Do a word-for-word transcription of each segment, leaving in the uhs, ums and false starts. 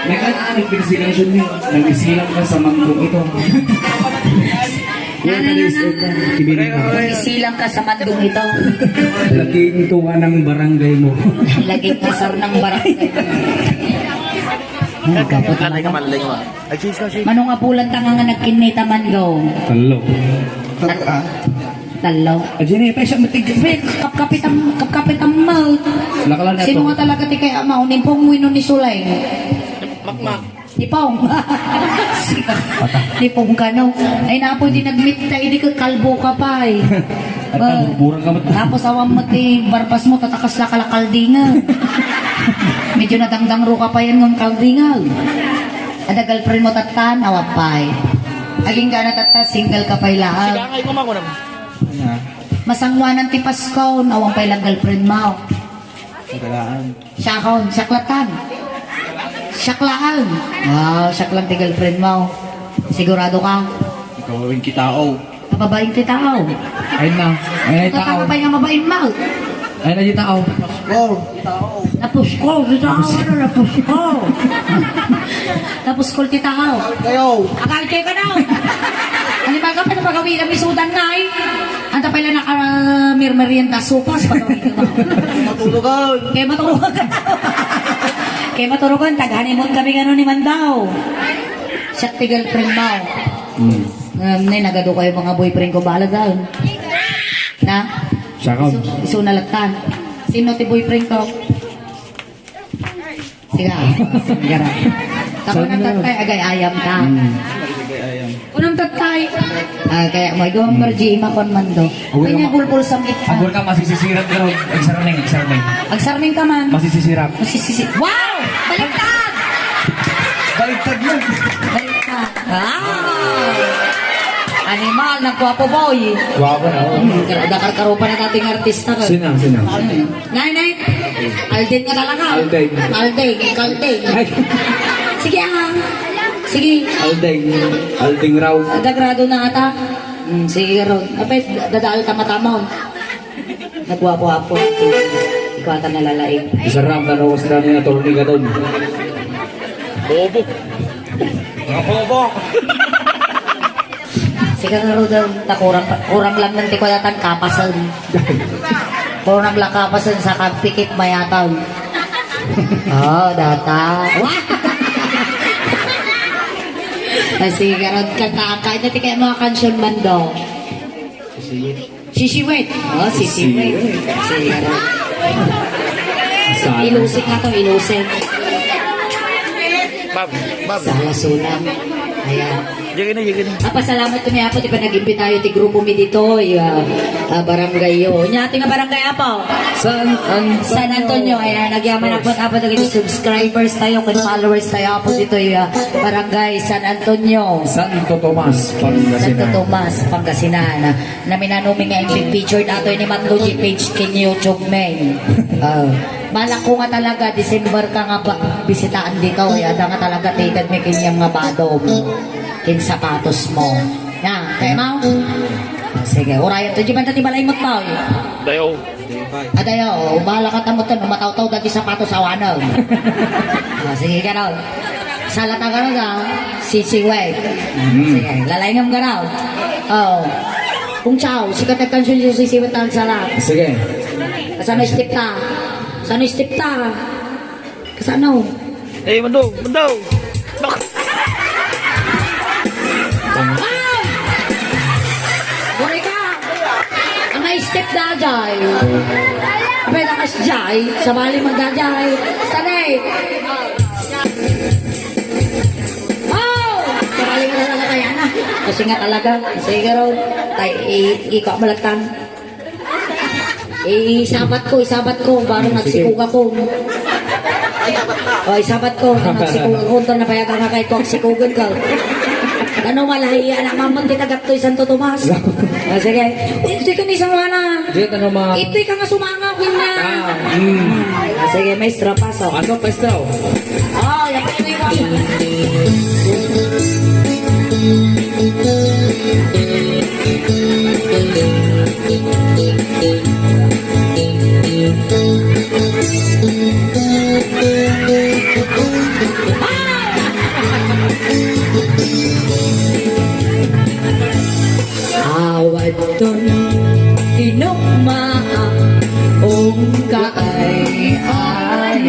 Nag-ano, ano, pinasilang siya niya. Nagisilang ka sa mangkong ito. Yan, ano, ano? Ibinigay. Nagisilang ka sa mangkong ito. Laging tuwa ng barangay mo. Laging kasar ng barangay mo. Ay, kapot talaga. Ay, cheese ka, cheese. Mano nga bulan ta nga nagkinita man daw? Tallo. Tallo, ah. Tallo. Ajini, pa siya matig-, Be, kapkapit ang, kapkapit ang mouth. Lakalan na Sino to. Nga talaga ti kay ama? Ni Pong wenno ni Sulay? Makmak. Ni Pong. Ni Pong kano. Ay, napo, di nagmit ta, idi ka kalbo ka pa, eh. At Ba. Nabugbura ka ba? Tapos awan mo ti barbas mo, tatakas la kalakaldinga. Medyo nadangdangro ka pa yan ng kaldinga. Ada girlfriend mo tatan, awa pay. Aging gana tata, single ka pay laang. Sigangay ko, makunam. Ano? Masanguanan ti Pasko, awan pay lang girlfriend mo. Sagalaan. Siakon, siaklatan. Siaklaan. Wow, siaklan ti girlfriend mo. Sigurado ka? Ikaw ang kitao. Babaeng ti tao. Ayun na. Ayun na yung tao. Nakakapay nga mabain mo. Ayun na yung tao. Puskol, ti tao. Napuskol, ti tao. Ano, napuskol? Napuskol ti tao. Kayo. Agal kayo ka daw. Animal ka pa na pagawin ang isudan na eh. Anta pala nakamirmerienda sopas. Pagawin ka ba? Matulogan. Kaya matulogan ka. Kaya matulogan. Tag-honeymoon kami ngano ni Mandaw. Siya ti girlfriend mo. Hmm. Um, ne, nagadu kayo mga boyfriend ko, bahala daw. Na? Siya ka. Isu, isu na lang ta. Sino ti boyfriend ko? Siga. Siga na. Tapos Sabi na na. Tatay, agay ayam ka. Hmm. Unang tatay. Ah, kaya mo, ikaw ang Hmm. Margie, imakon man do. Agul Kanya ka ma-, bulbul sa mit ka. Agul ka, masisisirat ka ron. Agsarning, agsarning. Agsarning ka man. Masisisirat. Masisisi-, wow! Baliktad! Baliktad yun. Baliktad. Ah! Animal, nagkwapo, boy. Gwapo na, oh. Hmm, kar-, dakarkarupa na dating artista ka. Sino, sino? Hmm. Nay, nay. Alden ka talaga. Alden. Alden, Alden. Ay. Sige, ah. Sige. Alden. Alden raw. Dagrado na ata. Hmm, sige, ron. Apay, dadaal ta mata mo. Nagwapo-wapo. Ikaw ata nalalaing. Isarap na rawas na ni Attorney Gadon. Bobo. Mga bobo. Sika nga, Rodel, ta kurang, kurang lang ng ti kuyatan, kapasen. Kurang lang kapasen, sa kapikit, mayatan. Oh, data. Wah! Ay, sige, Rod, kanta ka. Ito, ti kaya mga kansyon man do. Sige. Sisiwit. Oh, sisiwit. Sisiwit. Sige, Rod. Sana. Ilusik na to, ilusik. Ma'am, ma'am. Sa Lasuna. Ayan. Diyan ka na, diyan ka na. Apasalamat kami, Apo, ti panag-imbitayo ti grupo mi ditoy, ah, ah, barangay yo. Nya, ati nga barangay, Apo? San Antonio. San Antonio. Ayan, nagyaman ako, Apo, dagiti subscribers tayo, ken followers tayo, Apo, ditoy, ah, barangay San Antonio. Santo Tomas, Pangasinan. Santo Tomas, Pangasinan. Naminano mi nga impi-feature nato ini man Luigi page ken YouTube men. Ah, malak ko nga talaga, December ka nga ba, bisitaan dito. Ay, ada nga talaga, tited mi ken yang nga badom. Ken sapatos mo. Na, kaya mo? Sige, urayan to. Di ba dati balay mo to? Dayo. Adayo, oh, bahala ka tamo to, no, matawtaw dati sapatos, awanan. Ah, sige, ganon. Salata ka na, sisiwit. Mm. Sige, lalaingam ka na. Oh. Kung chow, sikat na kansun yung sisiwit ang sarap. Sige. Kasano step ta? Kasano step ta? Kasano? Eh, mando, mando. Bak- Ah! Buri ka! Ang may step da, Jai. Abay, lakas, Jai. Sabali mo da, Jai. Sanay. Oh! Sabali mo talaga kaya na. Kasi nga talaga. Sige, Ron. Tay, i-, ikaw malatan. Eh, isabat ko, isabat ko. Barang Hmm, sige. Nagsikuga ko. O, isabat ko. Nang nagsikuga ko, ito napayagan nga kay ko, sikugan ka. Ano, malahiya na, mamang kita gattoy Santo Tomas. Ah, sige. Uy, ito ka ni Sangwana. Diyan, ano, mga Ito ka nga sumanga, kunya. Ah, hmm. Ah, sige, maestro, pasok. Pasok, maestro. Oh, yan pa yung iwan.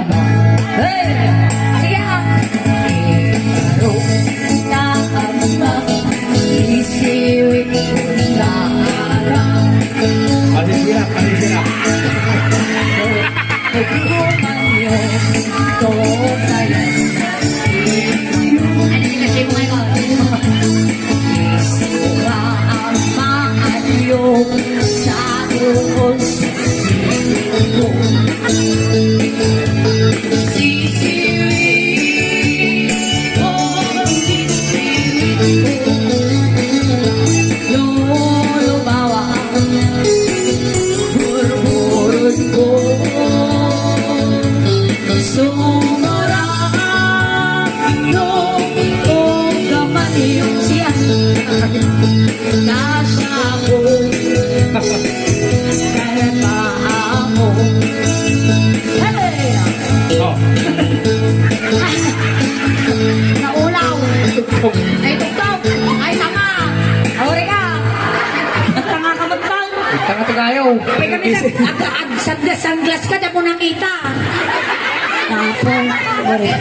Hey! Sige, ah. Ikaw na ama, isiwit ko na ara. Pasisira, pasisira. Ano ka kasi mo ngayon? Isu ka ama, adiyo sa tuos. Kasya ko. Kaya pa ako. Hey! Oh. Naulaw. Tugtog. Ay, tugtog. Ay, tanga. Aureka. Tanga ka man daw. Tanga to kayo. Pwede kami nag-, ag-, ag-, sunglass, sunglass ka, di mo nakita. Tapos, aureka.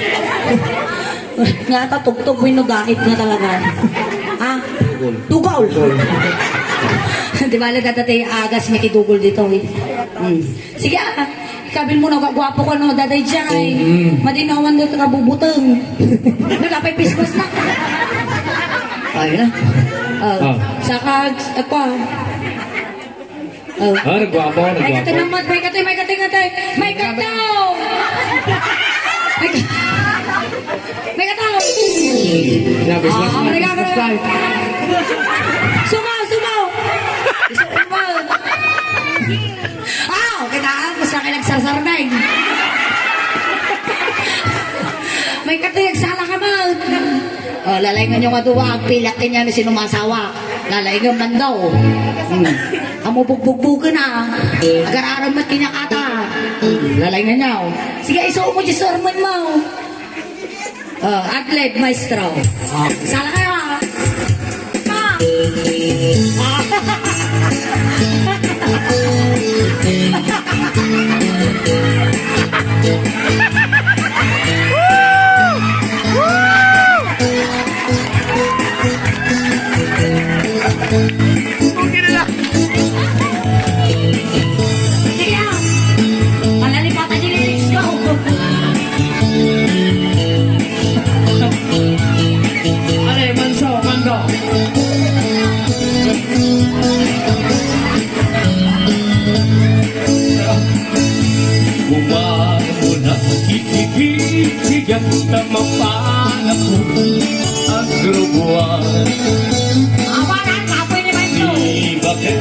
Nga ta tugtog, wenno dait na talaga. Ha? Tugol. Tugol. Di ba, dadating agas, may kidugol dito, eh. Hmm. Sige, ah. Ikabil mo na, gwapo ka, no, Daday Jai. Mm. Madinawan na ka bubuteng. Nagapay pismas na. Ay na. Ah, Ah. Saka, ako, ah. Oh. Ah, nagwapo, nagwapo. May katay, may katay, may katay, may katay. May katay! May ka-, may katay! Nabislas Ah, na, may ka-, bislas na. Sumaw, sumaw! Sumaw! Ah, kita, gusto kayo nagsarsarnay. May katay, nagsala ka, Mal. Oh, lalaingan nyo nga duwa, agpilak kanya ni sinumasawa. Lalaingan man daw. Hmm. Amo bugbugbugan na. Agar-aram met kanya kata. Lalaingan nyo. Sige, iso mo, di sermon mo. Oh, adlib, maestro. Oh, sala kayo, ah. Ah. Ah. Sige, ah. Panalipatan niyo yung lyrics ko. Ale, Manso, Mando. Bumabunag, kikipigyan ta mapanako agrubuan. Awanan, kapoy ni Manso. Di bakit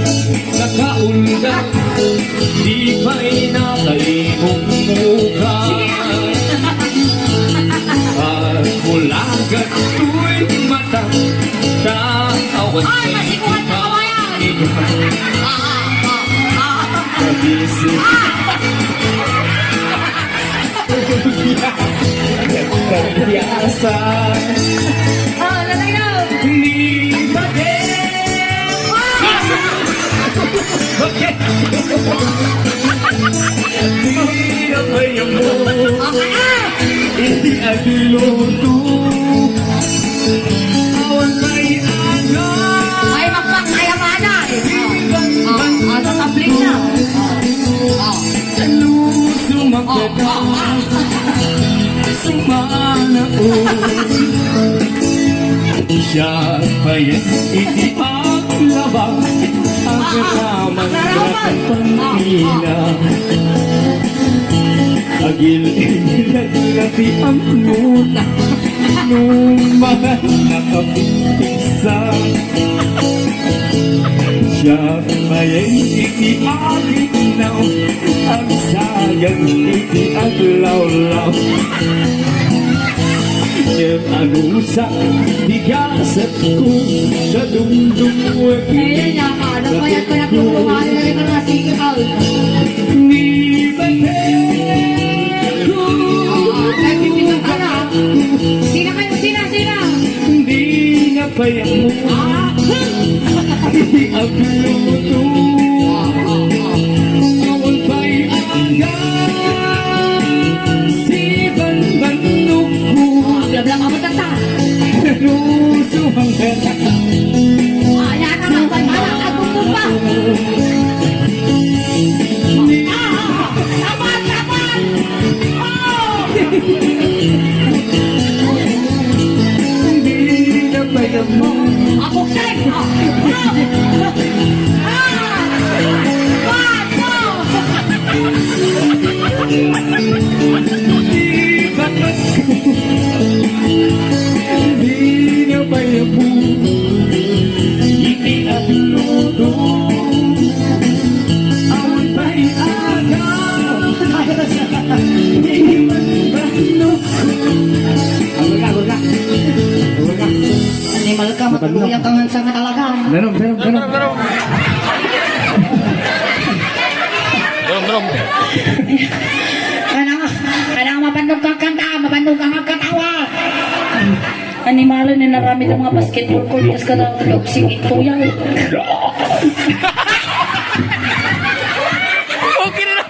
nakaunda, di pa'y nakaibong mukha. Sige. Agulagan to'y mata, taawan Ay, masikuhan ka, kawayan. Kabisi. Ah! Pagbiasa. Oh, lalayo. Ni Bade. Ah! Bakit? Di na kaya mo. Okay, ah. Hindi agluto. Awan may aga. Ay, magpakayamanan. Oh, oh, oh, tatabling na. Oh, oh. Ano sumakit? Oh, oh, oh. Sumana ko. Siya pa yan, iti paglaba. Ang karaman, ang karaman. Pangina. Agil-ilag na ti amnona, nung mga nakapigsa. Siya mayen iti aginaw, agsayang iti aglawlaw. Ngem anusa, bigaset ko, sa dumdum. Ayun, yaka, ano pa yan, pinagdudungan na rin ang asikal. Ni Bate. Ah, nagpipinta ka na. Sina kayo? Sina? Sina? Hindi na payag mo. Ah. Agluto. Ah, ah, ah. Awan pa'y aga. Di na payam mo. Ako, Seng! Ah! Ah! Bato! Di bakas. Di na payam mo. Iti agluto. Awan pa'y agaw. Di man ba, no? Agurka, agurka. Agurka. Animal ka, matuluyang ka nga sa nga talaga. Danom, danom, danom. Danom, danom. Kana, kana mapandog kang kanta, mapandog kang katawa. Animal ni naramid ang mga basketball court, kas kada boxing ito yan. Okay na lang.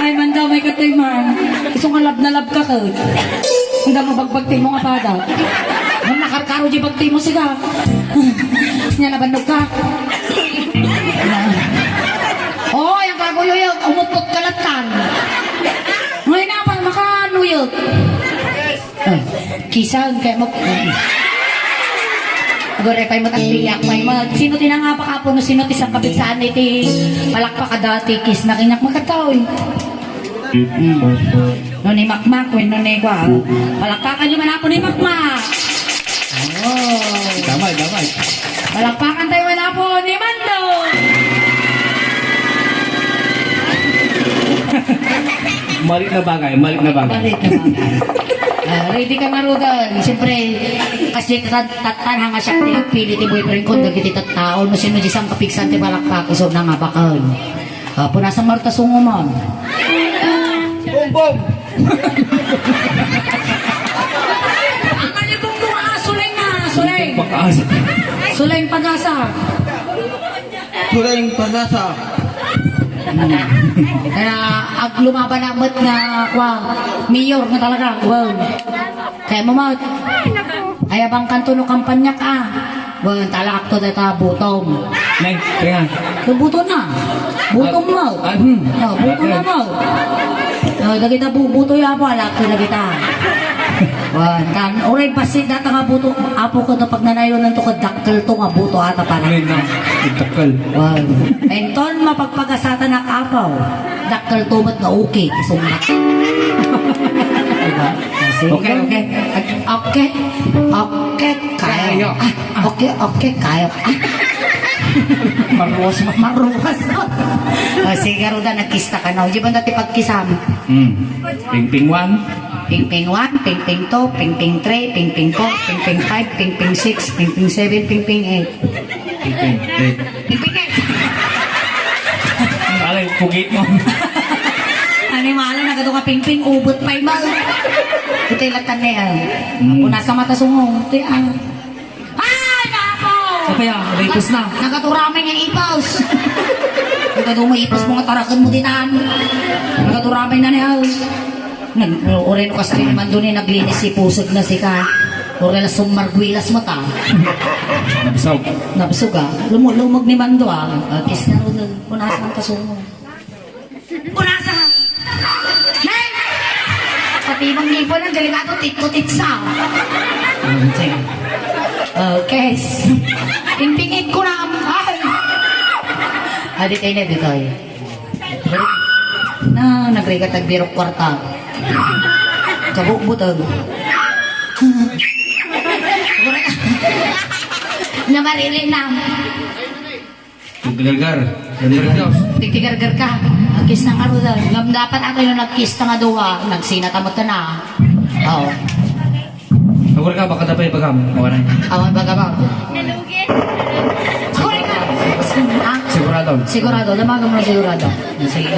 Ay, Mando, may katoy man. Isu nga lab na lab ka, ka. Ang damo bagbagti mo nga pada. Ang nakarkaro di bagti mo, siga. Niya nabandog ka. Oo, yung kaguyoyog, umupot ka latan. Ngayon na, pa, makanuyog. Ah, kisan kay mo. Agure pay mo, tagbiyak pay mo. Sino ti nangabak, apo, no sino ti sangkabit saan iti palakpak a dati, kis na kinyak makataw, eh. Mm. No ni Makmak, wenno ni kwa. Palakpakan niyo man apo ni Makmak. Oh. Damay, damay. Palakpakan tayo man apo ni Mando. Mali na bagay, mali na bagay. Mali na bagay. Ah, ready ka nga, Rodan. Siyempre, kasi tat-, tatan nga siya ti agpili ti boyfriend ko, dagiti tattao, no sino di sang kapigsan ti palakpak, iso na nga bakal. Ah, punasan marta sungo, ma'am. Bumbong! Ang alibong mo, ah, Suleng, ah, Suleng. Pag-asa. Suleng Pag-asa. Suleng Pag-asa. Kaya aglumaban na met nga, kwa, mayor nga talaga. Wow. Kaya mo, Mat. Ay, abang kanto no kampanyak, ah. Wen, talakto data butom. Nay, kaya. So, buto na. Butom mo. Ah, hmm. Oh, buto na mo. Oh, dagita bu-, buto ya po, alakto dagita. Wen, kan, uray basit data nga buto. Apo ko, no, pag nanaylo nanto ko, dakkel to nga buto ata para. Nay, na, dakkel. Wen. Enton, mapagpagasatan ak apaw. Dakkel to met nga okay, isungbat. Diba? Ah, sige. Okay, okay. Okay. Okay, kayo. Kayo. Ah, okay, okay, kayo. Ah. Maruwas, ma- Maruwas. Ah, sige, Rodan, nagkista ka na. Di ba dati pagkisam? Hmm. Pingping one. Pingping one, pingping two, pingping three, pingping four, pingping five, pingping six, pingping seven, pingping eight. Pingping eight. Pingping eight. Alay, pugit mo. Animal, nagado ka pingping, ubot pa imal. Ito yung latan na yan. Mm. Punas sa mata sungong. Ito yan. Ay, napo! Ito yan, ipos na. Nagaturamay nga ipos. Nagado mo ipos mo nga tarakan mo dinan. Nagaturamay na niya. Nag-, uray no kasta ni Mando ni naglinis si pusod na sika. Uray la sumarguilas mo ta. Nabsog. Nabsog, ah. Lumu-, lumog ni Mando, ah. Ah, kiss na ro dun. Punasan ka sumo. Punasan. Nay! Pati ibang ngipon ang delikado, titko titsa. Okay. Pingpingit ko na. Ay! Adi kayo na, di kayo. Na, nagrigat nagbirok kwarta. Kabukbutag. Namarili na. Tigtigargar. Tigtigargar ka. Kiss na nga ro daw. Ngam dapat ato yung nag-kiss na nga duwa. Nagsina ta mo ta na. Oo. Agor ka, baka tapay bagam. Awan. Awan baga ba? Agor ka. Ah? Sigurado. Sigurado. Damagan mo na sigurado. Sige.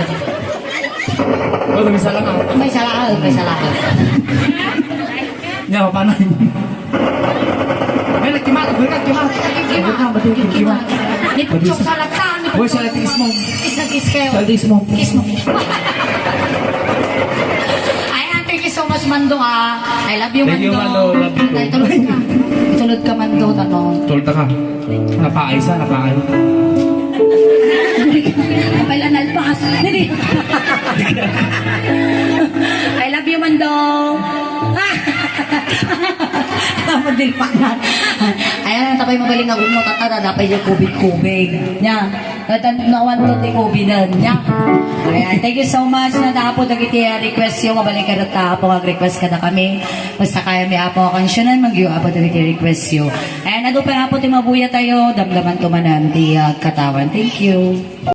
Oh, may sala ka. May sala ka, may sala ka. Nya, paano? Ay, nagkimat, agor ka, kimat. Agor ka, matulog, kimat. Ni Puchok sa lata, ni Puchok. Uy, sa lata, kiss mo. Kiss na kiss kayo. Sa lata, kiss mo. Kiss mo. Ayan, thank you so much, Mando, ah. I love you, Mando. Thank you, Mando. Love you too. Ay, tulog ka. Tulog ka, Mando, tanong. Tulog ka. Napaay sa, napaay. Apay la nalpas. Dali. Ayan, ang tapay mabaling nga gumot at ada, tapay yung kubig-kubig. Nya, natan-, nawan to ti kubinan. Nya. Ayan, thank you so much na naapo dagiti, ah, request yo. Mabalin kada ta, Apo, nga request kada kami. Basta kaya mi, Apo, nga kansyonan, manggiyo, Apo, dagiti request yo. Ayan, adu pa, Apo, ti mabuya tayo. Damdaman tumanan ti, ah, katawan. Thank you.